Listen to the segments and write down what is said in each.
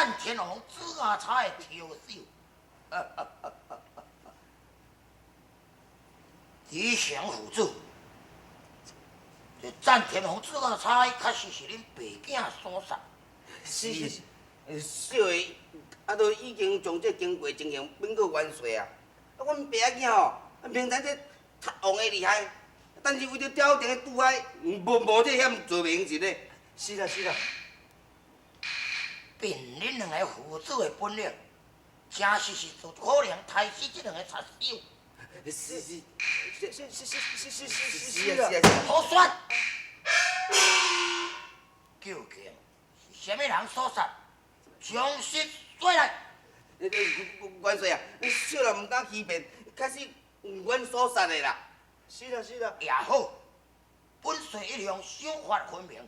赞天王子牙差的挑手。李祥父子，这赞天王子牙差确实是恁爸囝所杀。是，小的啊，都已經將這經過情形稟告元帥啊。啊，阮爸仔囝吼，明知這賊王的厲害，但是為著朝廷的拄害，無冒這險做袂用實的。是啦是啦。憑恁兩个父子的本領，真實是就可能殺死這兩个賊手。是是是是是是是是是是啊！好說，究竟是啥物人所殺？將實說來。元帥啊，小人毋敢欺騙，確實阮所殺的啦。是啦是啦。也好，本帥一向賞罰分明，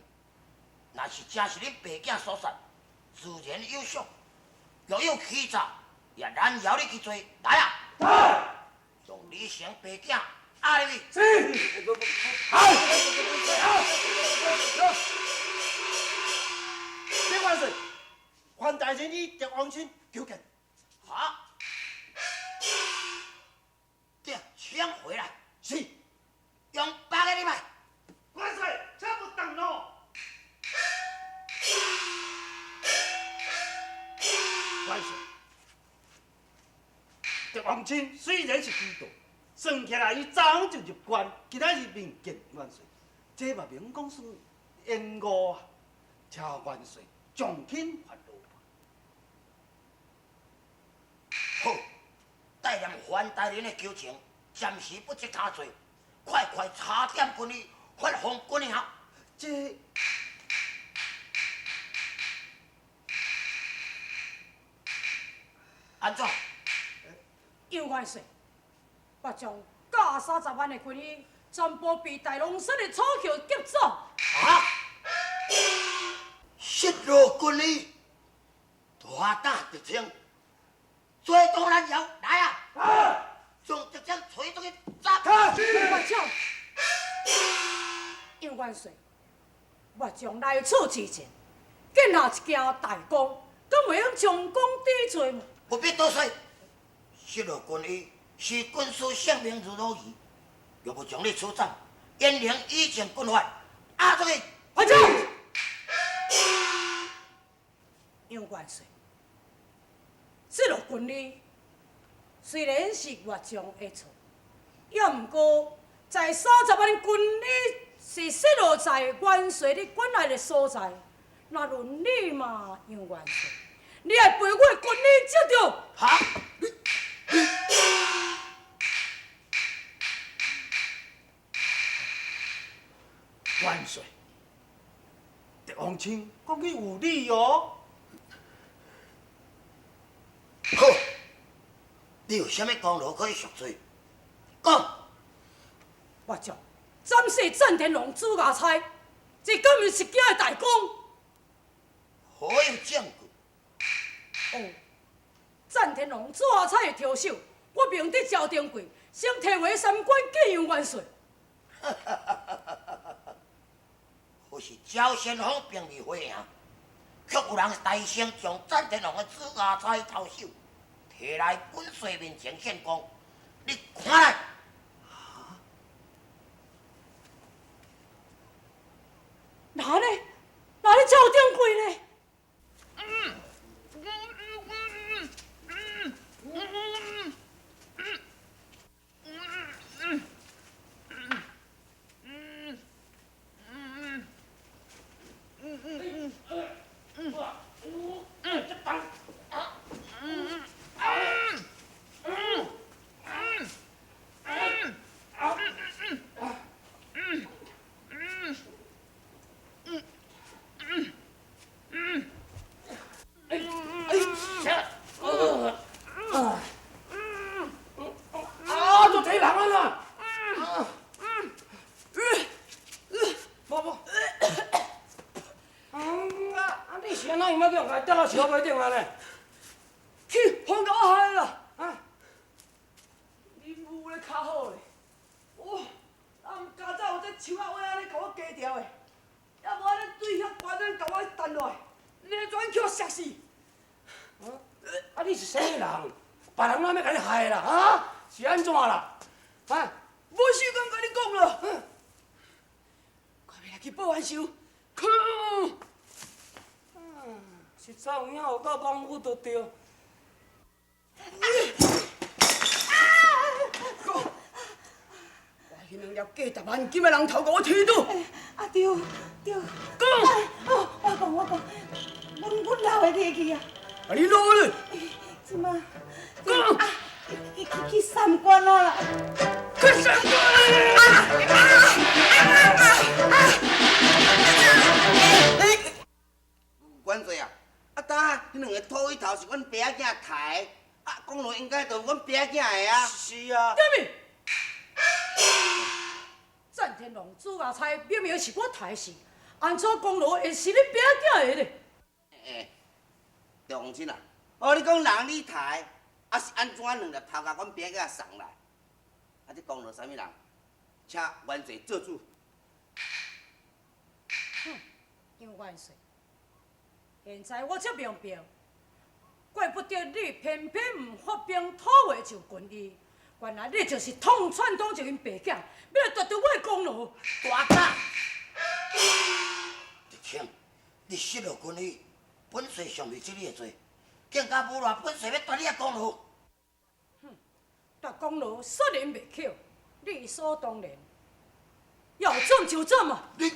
若是真是恁爸囝所殺，自然有賞；若有欺詐，也難饒你去罪。來啊！來。將李成爸囝押入去。是。好。好。稟元帥，范大人與狄王親求見。好。對，請回來。是。用8個禮拜。元帥，請勿動怒。元帥，狄王親雖然是虛度，算起來伊早就入關，今仔日面見元帥，這嘛免講算延誤啊，請元帥從輕發落。好，帶念范大人的求情，暫時不執他罪，快快查點軍醫，發放軍饗。這按怎？楊元帥，我將駕30萬的軍醫全部被大龍山的楚寇劫走。啊！失落軍醫，大膽得逞，追當難饒，來啊！將這將揣出去斬！元帥，楊元帥，我將來此之前，建下一件大功，敢袂用將功抵罪嗎？不必多說，失落軍醫視軍師性命如螻蟻，若無將你處斬，嚴刑以正軍法，押出去。快走！楊元帥，失落軍醫雖然是越將的錯，也毋過在30萬軍醫是失落在元帥你管轄的所在，若論你嘛，楊元帥，你愛陪我的軍醫接著。哈？元帥，狄王親講去有理哦。好，你有啥物功勞可以贖罪？講。我將斬死贊天龍朱家差，這敢毋是一件大功？何有證據？哦，贊天龍朱家差的挑手，我明佇朝廷櫃，先提回三關見楊元帥。可是趙先鋒並未回營，卻有人代先將贊天龍的朱家差頭首提來本帥面前獻功，你看來。哪呢？哪咧朝廷櫃呢？啊！做贼人啊啦！无无。啊！你是按怎样仔去予人跌到树尾顶啊呢？去，风共我害啦！啊！恁母咧较好咧，哦，啊毋加早有这树仔尾按呢共我加牢的，也无按呢对遐悬阵共我弹落来，你怎去予摔死？啊，你是啥物人？別人哪欲共你害啦？啊？是按怎啦？啊？無時間共你講啦，快來去報冤仇！實在有影有夠莽夫就對。我彼兩粒價值萬金的人頭，共我提倒。啊對對，講。哦，我講我講，阮老的提去啊。啊，你老咧？這馬。講。啊，去去去三關啊啦。去三關。啊啊啊啊！元帥啊，啊，當彼兩个土匪頭是阮爸仔囝刣的，啊，功勞應該就阮爸仔囝的啊。是啊。啥物？戰天王朱芽菜明明是我刣死，按怎功勞會是你爸仔囝的咧？欸，赵王親啊，哦，你講人你刣，啊是按怎兩粒頭共阮爸仔囝送來？啊，這功勞啥物人？請元帥做主。哼，楊元帥，現在我才明白，怪不得你偏偏毋發兵討回就軍醫，原來你就是統串黨就𪜶爸囝，欲來奪著我的功勞。大胆！德清，你失落軍醫，本帥尚未治你的罪，更加無賴本帥欲奪你的功勞。哼，奪功勞殺人滅口，理所當然。要斬就斬啊！你，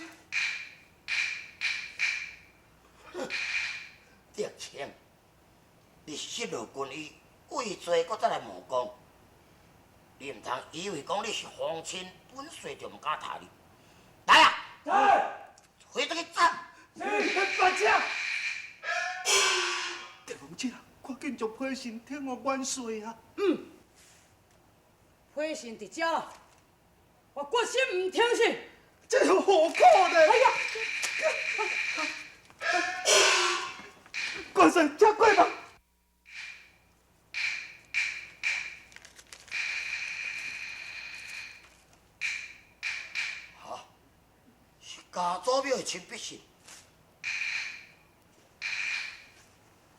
德清，你失落軍醫，畏罪閣再來冒功，你毋通以為講你是皇親，本帥就毋敢殺你。來啊！來，回轉去斬！是，八只。德王親啊，趕緊將批信呈予元帥啊！嗯，批信佇遮啦，我決心毋聽信。這是何苦呢？哎呀！元帥，請過目。哈，是家祖廟的親筆信。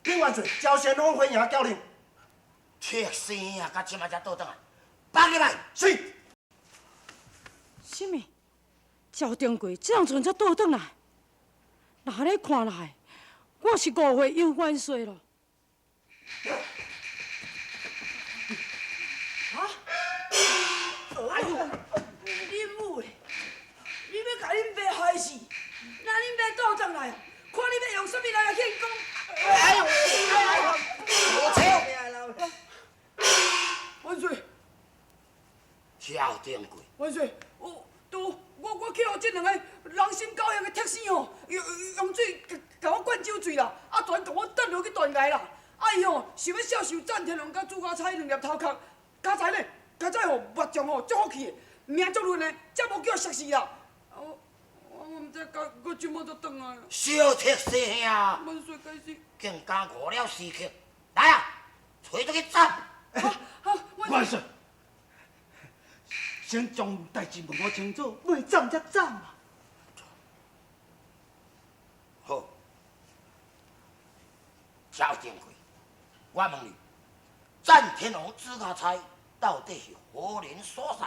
稟元帥，趙先鋒回營交令。鐵生啊，到這馬才倒轉來，放入來。是。啥物？趙丁貴這陣才倒轉來，若按呢看來，我是誤會楊元帥咯。啊！哎喲，恁母的，你欲共恁爸害死？那恁爸倒轉來，看你欲用啥物來慶功？哎呦！哎呦！我操！元帥，趙丁貴，元帥，我拄我去予這兩個人心狗血的鐵生吼，用用水共我灌酒醉啦，啊，全共我掷落去斷崖啦。啊，伊吼想欲銷售戰天王佮朱家釵兩粒頭殼，佳才咧，佳才吼目將吼足福氣的，命足運的，才無叫殺死啦。我我毋知佮佮這馬才轉來。小鐵師兄，元帥該死，竟敢誤了時刻，來啊，揣出去斬！啊啊！元帥，先將代誌問我清楚，欲斬才斬啊！好，趙丁貴，我問你，戰天王朱家釵到底是何人所殺？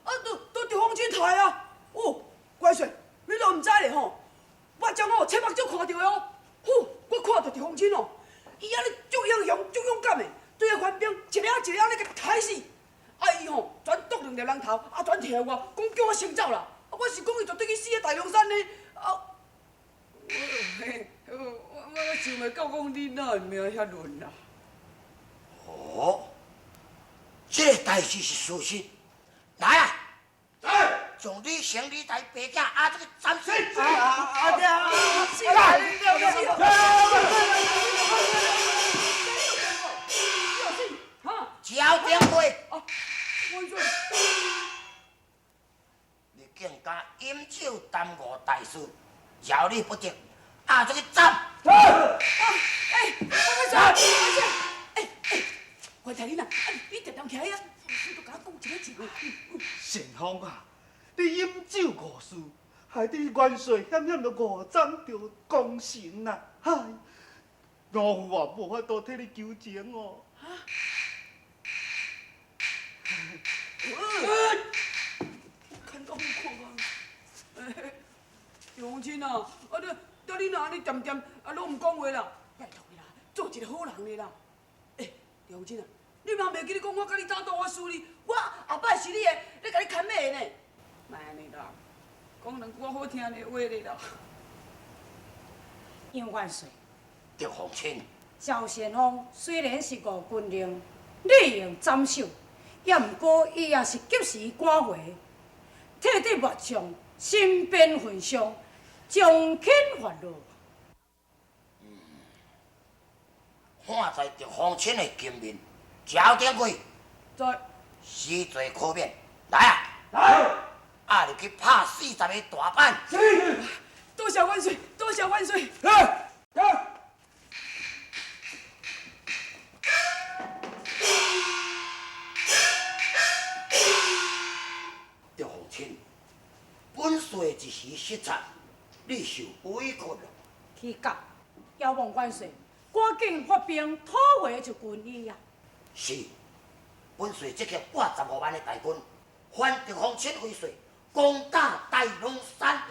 啊，都都佇風箏刣啊！哦，元帥，你都毋知咧吼？我將我切目睭看著的哦，呼，我看著佇風箏哦，伊按呢足英雄、足勇敢的，對彼番兵一領一領咧共刣死。啊，伊吼全剁兩粒人頭，啊，全提予我，講叫我先走啦。啊，我是講伊絕對去死佇大涼山呢。啊，我我想袂到講你哪會命遐嫩啦。哦，這个代誌是事實。來啊！來，將李成、李大爸囝押出去斬死！啊啊對啊！是啊，是啊。趙丁貴，你竟敢飲酒耽誤大事，饒你不得，押出去斬！啊！哎，我我我哎哎，我聽你啦，你定定徛遐，你都共我講一个字。先鋒啊，你飲酒誤事，害得元帥險險就誤斬著功臣啊！唉，老夫啊，無法度替你求情哦。看到好看啊！杨亲啊，啊你，啊你若按呢恬恬，啊攏毋講話啦，拜託你啦，做一個好人咧啦。欸，楊親啊，你嘛袂記得講我佮你打賭，我輸你，我後擺是你的，咧共你牽馬的呢。莫按呢啦，講兩句較好聽的話咧啦。楊元帥。狄鳳親。趙先鋒雖然是五軍令，理應斬首，也毋過伊也是及時趕回，替得末將身邊份上，從輕發落。嗯，看在狄鳳親的金面，趙典貴，在，死罪可免，來啊！來，啊，入去拍40個大板。是。多謝萬歲，多謝萬歲。來，來。狄鳳親，本帥一時失察，你受委屈了。起甲，遙望元帥，趕緊發兵討回一軍醫啊！是，本帥即刻帶15萬的大軍，還狄鳳親為帥，攻打大龍山。